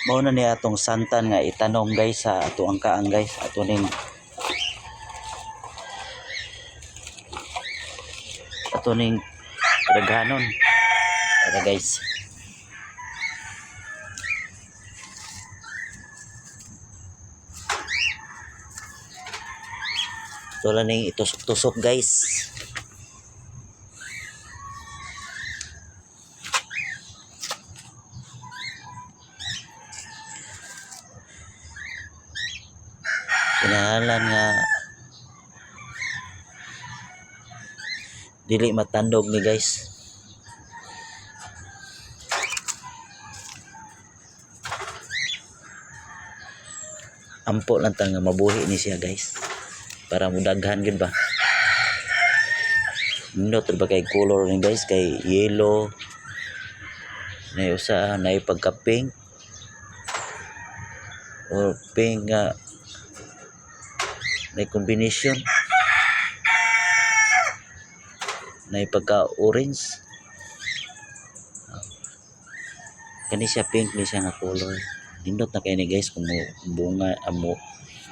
Mao na ni atong santan nga itanom, guys, sa ato ang kaang, guys, ato ning daghanon. Tara, guys. Ito lang ning itusok-tusok, guys. Kinahanglan nga dili matandog ni, guys. Ampo lang ta nga mabuhi ni siya, guys, para mudaghan gyud ba. Nindot ba kay color ni, guys, kay yellow na usa, na pagka pink or pink nga may combination na pagka orange. Kani siya, pink ni siya nga color. Nindot na kay ni, guys, kung mo bunga amo.